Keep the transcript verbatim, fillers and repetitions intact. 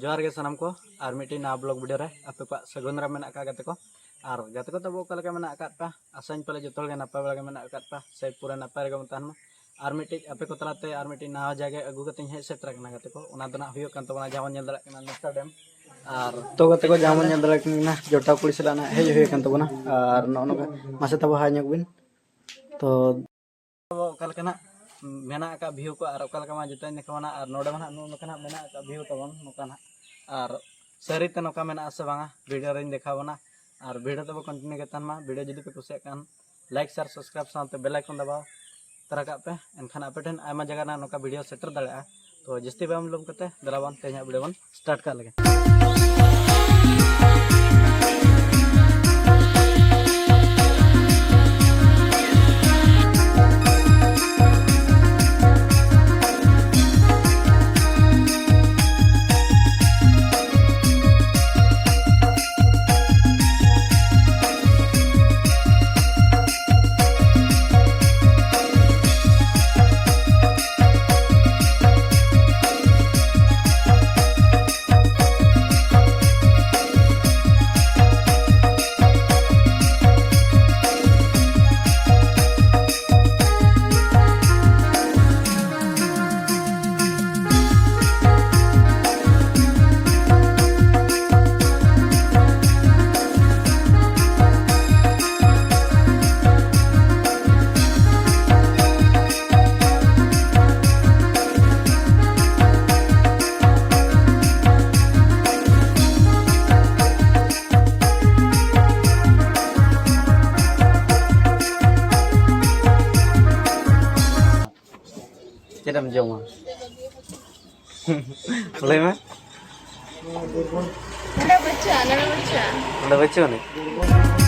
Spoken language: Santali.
ᱡᱚᱦᱟᱨ ᱜᱮ ᱥᱟᱱᱟᱢ ᱠᱚ, ᱟᱨ ᱢᱤᱫᱴᱤᱡ ᱱᱟᱣᱟ ᱵᱞᱚᱜ ᱵᱷᱤᱰᱤᱭᱳ ᱨᱮ ᱟᱯᱮ ᱠᱚᱣᱟᱜ ᱥᱟᱹᱜᱩᱱ ᱫᱟᱨᱟᱢ ᱢᱮᱱᱟᱜ ᱟᱠᱟᱫ ᱜᱟᱛᱮ ᱠᱚ᱾ ᱟᱨ ᱜᱟᱛᱮ ᱠᱚ ᱛᱟᱵᱚ ᱚᱠᱟ ᱞᱮᱠᱟ ᱢᱮᱱᱟᱜ ᱟᱠᱟᱫ ᱯᱮᱭᱟ? ᱟᱥᱟᱧ ᱯᱟᱞᱮ ᱡᱚᱛᱚ ᱦᱚᱲ ᱜᱮ ᱱᱟᱯᱟᱭ ᱵᱟᱲᱟ ᱜᱮ ᱢᱮᱱᱟᱜ ᱟᱠᱟᱫ ᱯᱮᱭᱟ, ᱥᱮ ᱯᱩᱨᱟᱹ ᱱᱟᱯᱟᱭ ᱨᱮᱜᱮ ᱵᱚᱱ ᱛᱟᱦᱮᱱ ᱢᱟ᱾ ᱟᱨ ᱢᱤᱫᱴᱤᱡ ᱟᱯᱮ ᱠᱚ ᱛᱟᱞᱟᱛᱮ ᱟᱨ ᱢᱤᱫᱴᱤᱡ ᱱᱟᱣᱟ ᱡᱟᱭᱜᱟ ᱟᱹᱜᱩ ᱠᱟᱛᱮᱧ ᱦᱮᱡ ᱥᱮᱴᱮᱨ ᱟᱠᱟᱱᱟ ᱜᱟᱛᱮ ᱠᱚ᱾ ᱚᱱᱟ ᱫᱚ ᱱᱟᱜ ᱦᱩᱭᱩᱜ ᱠᱟᱱ ᱛᱟᱵᱚᱱᱟ ᱡᱟᱦᱟᱸ ᱵᱚᱱ ᱧᱮᱞ ᱫᱟᱲᱮᱭᱟᱜ ᱠᱟᱱᱟ ᱱᱮᱥᱟ ᱰᱮᱢ᱾ ᱟᱨ ᱛᱚ ᱜᱟᱛᱮ ᱠᱚ, ᱡᱟᱦᱟᱸ ᱵᱚᱱ ᱧᱮᱞ ᱫᱟᱲᱮᱭᱟᱜ ᱠᱟᱱᱟ ᱡᱚᱴᱟᱣ ᱠᱩᱲᱤ ᱥᱟᱞᱟᱜ ᱱᱟᱜ ᱦᱮᱡ ᱦᱩᱭ ᱟᱠᱟᱱ ᱛᱟᱵᱚᱱᱟ᱾ ᱟᱨ ᱱᱚᱜᱼᱚ ᱱᱚᱝᱠᱟ ᱢᱟᱥᱮ ᱛᱟᱵᱚ ᱦᱟᱭ ᱧᱚᱜ ᱵᱤᱱ᱾ ᱛᱚ ᱚᱠᱟ ᱞᱮᱠᱟᱱᱟᱜ ᱢᱮᱱᱟᱜ ᱟᱠᱟᱫ ᱵᱷᱤᱭᱩ ᱠᱚ ᱟᱨ ᱚᱠᱟ ᱞᱮᱠᱟ ᱢᱟ ᱡᱚᱛᱚᱧ ᱫᱮᱠᱷᱟᱣᱟ ᱱᱟᱜ᱾ ᱟᱨ ᱱᱚᱰᱮ ᱢᱟ ᱱᱟᱜ ᱱᱚᱜᱼᱚ ᱱᱚᱝᱠᱟᱱᱟᱜ ᱢᱮᱱᱟᱜ ᱟᱠᱟᱫ ᱵᱷᱤᱭᱩ ᱛᱟᱵᱚᱱ ᱱᱚᱝᱠᱟᱱᱟᱜ᱾ ᱟᱨ ᱥᱟᱹᱨᱤᱛᱮ ᱱᱚᱝᱠᱟ ᱢᱮᱱᱟᱜᱼᱟ ᱥᱮ ᱵᱟᱝᱟ, ᱵᱷᱤᱰᱤᱭᱳ ᱨᱤᱧ ᱫᱮᱠᱷᱟᱣ ᱵᱚᱱᱟ᱾ ᱟᱨ ᱵᱷᱤᱰᱤᱭᱳ ᱛᱟᱵᱚ ᱠᱚᱱᱴᱤᱱᱤᱭᱩ ᱜᱮ ᱛᱟᱦᱮᱱ ᱢᱟ᱾ ᱵᱷᱤᱰᱤᱭᱳ ᱡᱩᱫᱤ ᱯᱮ ᱠᱩᱥᱤᱭᱟᱜ ᱠᱷᱟᱱ ᱞᱟᱭᱤᱠ, ᱥᱮᱭᱟᱨ, ᱥᱟᱵᱥᱠᱨᱟᱭᱤᱵ ᱥᱟᱶᱛᱮ ᱵᱮᱞ ᱟᱭᱠᱚᱱ ᱫᱟᱵᱟᱣ ᱛᱚᱨᱟ ᱠᱟᱜ ᱯᱮ, ᱮᱱᱠᱷᱟᱱ ᱟᱯᱮ ᱴᱷᱮᱱ ᱟᱭᱢᱟ ᱡᱟᱭᱜᱟ ᱨᱮᱱᱟᱜ ᱱᱚᱝᱠᱟ ᱵᱷᱤᱰᱤᱭᱳ ᱥᱮᱴᱮᱨ ᱫᱟᱲᱮᱭᱟᱜᱼᱟ᱾ ᱛᱚ ᱡᱟᱹᱥᱛᱤ ᱵᱟᱝ ᱵᱤᱞᱚᱢ ᱠᱟᱛᱮ ᱫᱮᱞᱟ ᱵᱚᱱ ᱛᱮᱦᱮᱧᱟᱜ ᱵᱷᱤᱰᱤᱭᱳ ᱵᱚᱱ ᱥᱴᱟᱨᱴ ᱠᱟᱜ ᱞᱮᱜᱮ᱾ ᱪᱮᱫ ᱮᱢ ᱡᱚᱢᱟ? ᱞᱟᱹᱭ ᱢᱮ᱾ ᱱᱚᱰᱮ ᱵᱟᱹᱪᱩᱜᱼᱟ, ᱱᱚᱰᱮ ᱵᱟᱹᱪᱩᱜᱼᱟ᱾ ᱱᱚᱰᱮ ᱵᱟᱹᱪᱩᱜ ᱟᱹᱱᱤᱡ?